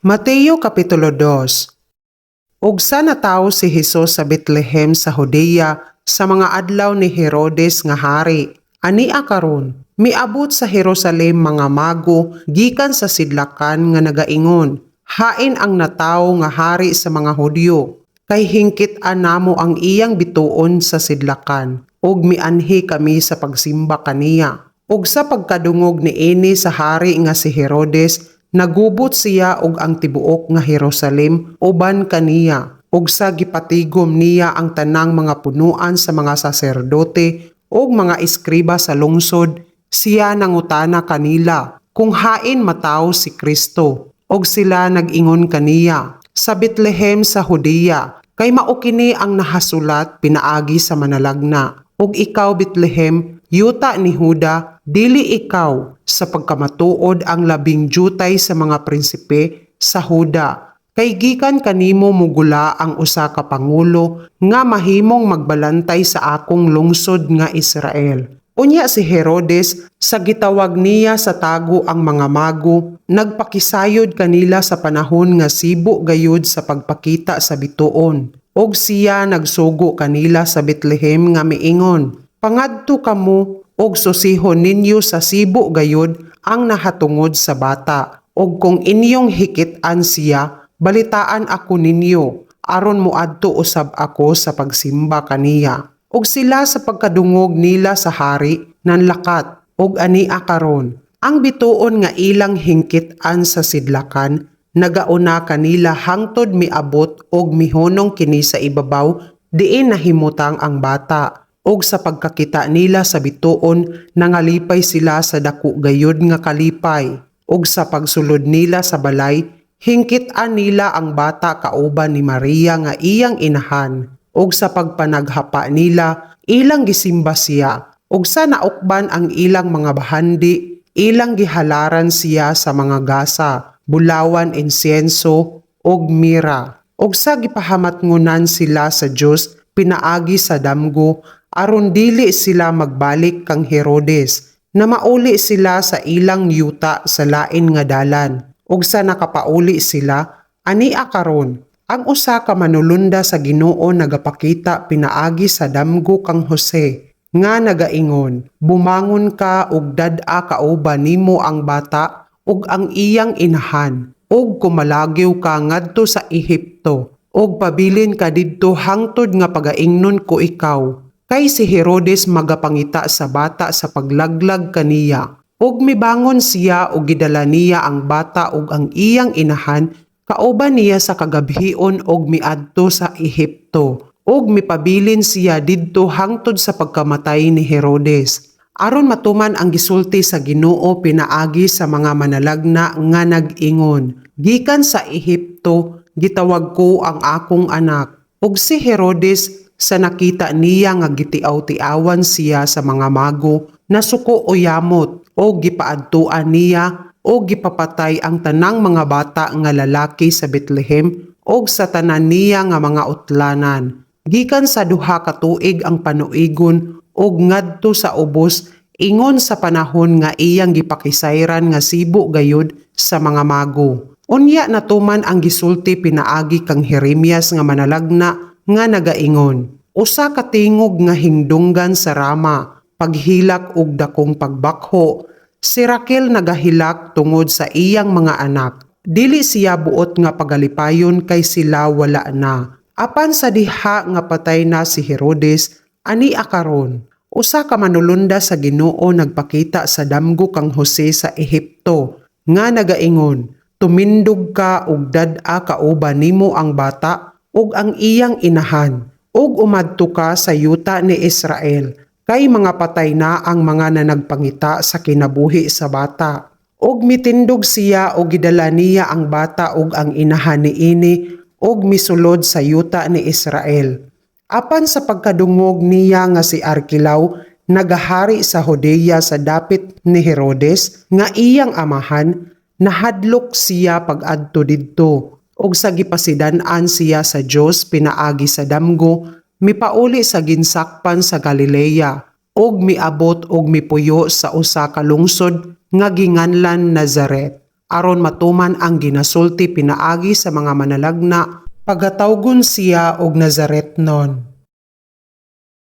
Mateo Kapitulo 2. Ug sa natawo si Hesus sa Bethlehem sa Judea sa mga adlaw ni Herodes nga hari. Ania karon, miabot sa Jerusalem mga mago gikan sa sidlakan nga nagaingon, "Hain ang natawo nga hari sa mga Hudyo? Kay hingkit-an namo ang iyang bituon sa sidlakan, ug mianhi kami sa pagsimba kaniya." Ug sa pagkadungog niini sa hari nga si Herodes, nagubot siya ug ang tibuok nga Jerusalem uban kaniya. Ug sa gipatigom niya ang tanang mga punuan sa mga saserdote ug mga eskriba sa lungsod, siya nangutana kanila kung hain matawo si Kristo. Ug sila nag-ingon kaniya, "Sa Bethlehem sa Judea, kay mao kini ang nahasulat pinaagi sa manalagna. Ug ikaw, Bethlehem, yuta ni Juda, dili ikaw sa pagkamatuod ang labing jutay sa mga prinsipe sa Juda. Kay gikan kanimo mugula ang usa ka pangulo nga mahimong magbalantay sa akong lungsod nga Israel." Unya si Herodes, sa gitawag niya sa tago ang mga mago, nagpakisayod kanila sa panahon nga sibo gayud sa pagpakita sa bituon. Og siya nagsugo kanila sa Bethlehem nga miingon, "Pangadto kamo og susihon ninyo sa sibo gayud ang nahatungod sa bata. Og kung inyong hikit-an siya, balitaan ako ninyo, aron moadto usab ako sa pagsimba kaniya." Og sila sa pagkadungog nila sa hari, nanlakat. Og ania karon, ang bituon nga ilang hingkit-an sa sidlakan nagauna kanila hangtod miabot og mihunong kini sa ibabaw diin nahimutang ang bata. Og sa pagkakita nila sa bituon, nangalipay sila sa dako gayud nga kalipay. Og sa pagsulod nila sa balay, hingkit-an nila ang bata kauban ni Maria nga iyang inahan. Og sa pagpanaghapa nila, ilang gisimba siya. Og sa naukban ang ilang mga bahandi, ilang gihalaran siya sa mga gasa, bulawan, insienso, ug mira. Og sa gipahamatngunan sila sa Dios pinaagi sa damgo, aron dili sila magbalik kang Herodes, na mauli sila sa ilang yuta sa lain nga dalan. Ug sa nakapauli sila, ania karon, ang usa ka manulunda sa Ginoo nagapakita pinaagi sa damgo kang Jose nga nagaingon, "Bumangon ka ug dad-a kauban nimo ang bata ug ang iyang inahan, ug kumalagiw ka ngadto sa Ehipto, ug pabilin ka didto hangtod nga pagaingnon ko ikaw. Kay si Herodes magapangita sa bata sa paglaglag kaniya." Ug mibangon siya ug gidala niya ang bata ug ang iyang inahan kauban niya sa kagabhion ug miadto sa Ehipto, ug mipabilin siya didto hangtod sa pagkamatay ni Herodes, aron matuman ang gisulti sa Ginoo pinaagi sa mga manalagna nga nag-ingon, "Gikan sa Ehipto gitawag ko ang akong anak." Ug si Herodes, sa nakita niya nga gitiaw-tiawan siya sa mga mago, nasuko o yamot, o gipaadtuan niya o gipapatay ang tanang mga bata nga lalaki sa Bethlehem og sa tanan niya nga mga utlanan, gikan sa 2 ka tuig ang panuigon og ngadto sa ubos, ingon sa panahon nga iyang gipakisayran nga sibo gayud sa mga mago. Unya natuman ang gisulti pinaagi kang Jeremias nga manalagna nga nagaingon, "Usa ka tingog nga hingdunggan sa Rama, paghilak og dakong pagbakho. Si Raquel nagahilak tungod sa iyang mga anak. Dili siya buot nga pagalipayon kay sila wala na." Apan sa diha nga patay na si Herodes, ania karon, usa ka manulunda sa Ginoo nagpakita sa damgo kang Jose sa Ehipto nga nagaingon, "Tumindog ka ug dad-a kauban nimo ang bata ug ang iyang inahan, ug umadto ka sa yuta ni Israel, kay mga patay na ang mga nanagpangita sa kinabuhi sa bata." Ug mitindog siya ug gidala niya ang bata ug ang inahan niini ug misulod sa yuta ni Israel. Apan sa pagkadungog niya nga si Arquelao nagahari sa Judea sa dapit ni Herodes nga iyang amahan, nahadlok siya pag-adto didto. Ug sa gipasidan-an siya sa Dios pinaagi sa damgo, mipauli sa ginsakpan sa Galilea ug miabot og mipuyo sa usa ka lungsod nga ginganlan Nazaret. Aron matuman ang ginasulti pinaagi sa mga manalagna, pagatawgon siya og Nazaretnon.